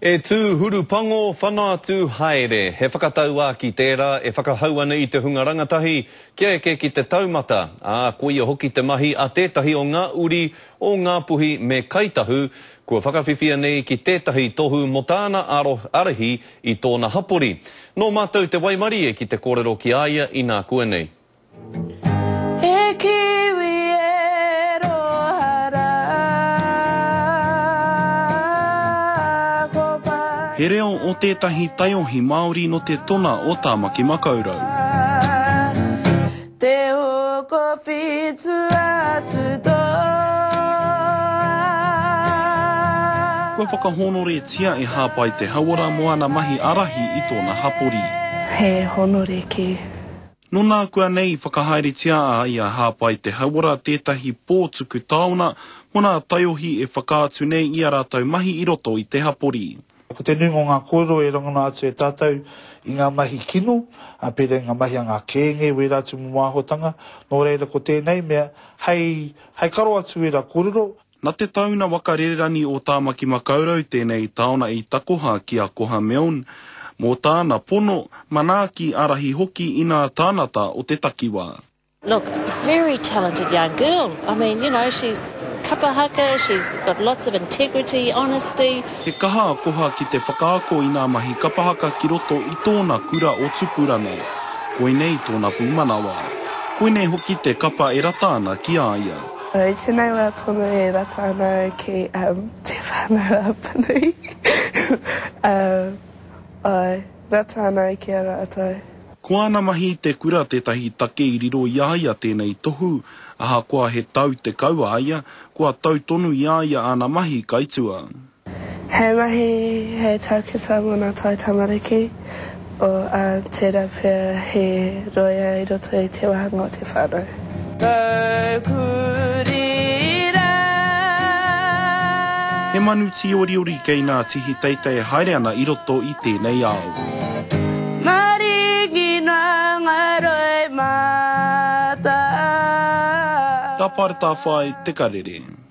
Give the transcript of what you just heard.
E tū hurupango whana atu haere, he whakatauākī tērā e whakahau ana i te hunga rangatahi kia eke ki te taumata, ā, koia hoki te mahi a tētahi o ngā uri o Ngāpuhi me Kai Tahu, kua whakawhiwhia nei ki tētahi tohu mō tāna ārahi i tōna hapori. Nō mātou te waimarie ki te kōrero ki a ia inākuanei. He kiwi e roha rā ko pa. He reo o tētahi taiohi Māori nō te tona o Tāmaki Makaurau. Te hokowhitu a Tutoa. Kua whakahōnoretia e Hāpai Te Hauora mō ana mahi ārahi i tōna hapori. He hōnore ki. Nō nākuanei i whakahaeretia ai a Hāpai Te Hauora tētahi pō tuku taona mō nā taiohi e whakaatu nei i a rātou mahi i roto i te hapori. Ko te nuinga o ngā kōrero e rangona atu e tātou i ngā mahi kino, pērā i ngā mahi a ngā kēnge, wērā atu momo āhuatanga, nō reira ko tēnei mea hei, hei karo atu ērā kōrero. Na te tauna waka rererani o Tāmaki Makaurau tēnei taona i takoha ki a Koha Milne, mō tāna pono, manaaki, ārahi hoki i nā tānata o te takiwā. Look, very talented young girl. I mean, you know, she's kapa haka, she's got lots of integrity, honesty. He kaha a Koha ki te whakaako i nā mahi kapa haka ki roto i tōna kura o Tupurana. Koinei tōna pūmanawa. Koinei hoki te kapa e rata ana ki a ia. I tēnei wā tonu e rata ana au ki Te Whānau Apanui. Āe, rata ana au ki a rātou. Ko āna mahi i te kura tētahi take i riro i a ia tēnei tohu, ahakoa he tau 10 a ia, kua tau tonu i a ia āna mahi kai tua. He mahi hei taukita mō ngā tai tamariki, o, ā, tērā pea he rōia i roto i te wāhanga o te whānau. Taukuri rā. He manu tīoriori kei nā tihi teitei e haere ana i roto i tēnei ao. Maringi noa ngā roimata. Ka paratawhai te karere.